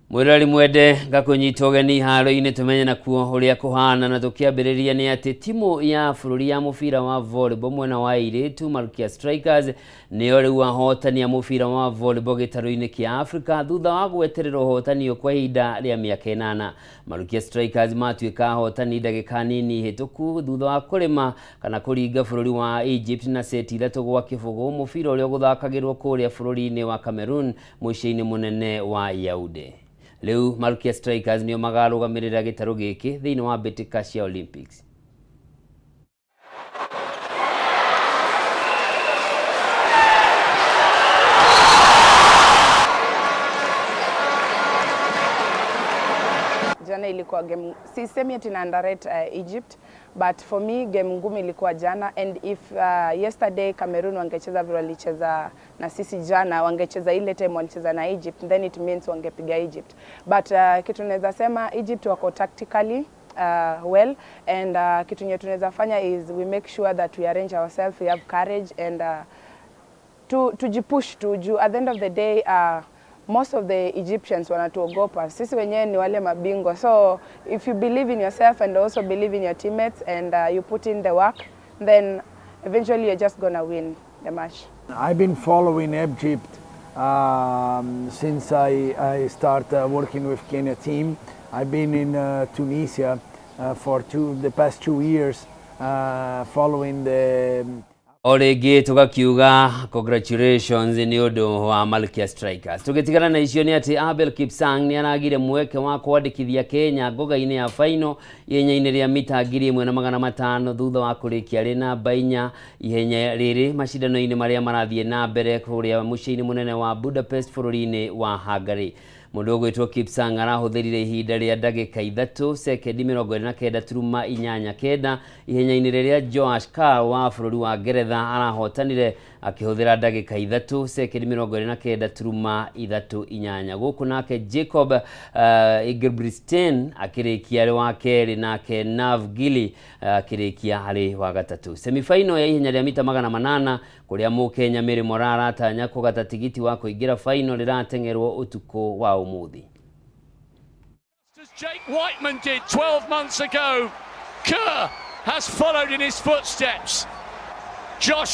Mwirori mwende ngakũnyita ũgeni haro-inĩ tũmenye nakuo ũrĩa kũhana na tũkĩambĩrĩria nĩ atĩ timu ya bũrũri ya mũbira wa volleyball mwena wa airĩtu Malkia Strikers nĩo rĩu ahotani a mũbira wa volleyball gĩtarũ-inĩ kĩa Africa thutha wa gweterera ũhotani kwa ihinda rĩa mĩaka 8. Malkia Strikers matuĩka ahotani ndagĩka nini hĩtũku thutha wa kũrĩma kana kũringa bũrũri wa Egypt na seti 3-0 mũbira ũrĩa ũgũthakagĩrwo kũrĩa bũrũri-inĩ wa Cameroon mũciĩ-inĩ mũnene wa Yaounde. Rĩu Malkia Strikers nĩo magarũgamĩrĩra gĩtarũ gĩkĩ thĩinĩ wa mbĩtĩka cia Olympics. Jana ilikuwa game, sisemi ati na underrate Egypt, but for me game ngumu ilikuwa jana, and if yesterday Cameroon wangecheza vile walicheza na sisi jana, wangecheza ile time walicheza na Egypt, then it means wangepiga Egypt. But kitu naweza sema, Egypt wako tactically well, and kitu yenye tunaweza fanya is we make sure that we arrange ourselves, we have courage and tujipush tu juu at the end of the day most of the Egyptians wanatuogopa. Sisi wenyewe ni wale mabingwa. So if you believe in yourself and also believe in your teammates and you put in the work, then eventually you're just gonna win the match. I've been following Egypt since I start working with Kenya team. I've been in Tunisia for the past 2 years following the O rĩngĩ tũgakiuga congratulations nĩ ũndũ wa Malkia Strikers. Tũgĩtigana na icio nĩ atĩ Abel Kipsang nĩ aragire mweke wa kwandĩkithia Kenya ngoga-inĩ ya final ihenya-inĩ rĩa mita 1500 thutha wa kũrĩkia arĩ namba 4 ihenya rĩrĩ macindano-inĩ marĩa marathiĩ na mbere kũrĩa mũciĩ-inĩ mũnene wa Budapest bũrũri-inĩ wa Hungary. Mũndũ ũgwĩtwo Kipsang arahũthĩrire ihinda rĩa ndagĩka 3 sekendi 29.89 ihenya-inĩ rĩrĩa Joash Carr wa bũrũri wa Ngeretha arahotanire akĩhũthĩra ndagĩka 3 sekendi 29.38. Gũkũ nake Jacob Ingebrigtsen akĩrĩkia arĩ wa kerĩ, nake Nav Gili akĩrĩkia arĩ wa gatatũ. Semifinal ya ihenya rĩa mita 800 kũrĩa mũkenya Mary Moraa aratanya kũgata tigiti wa kũingĩra final rĩrateng'erwo ũtukũ wa ũmũthĩ. As Jake Whiteman did 12 months ago, Kerr has followed in his footsteps. Josh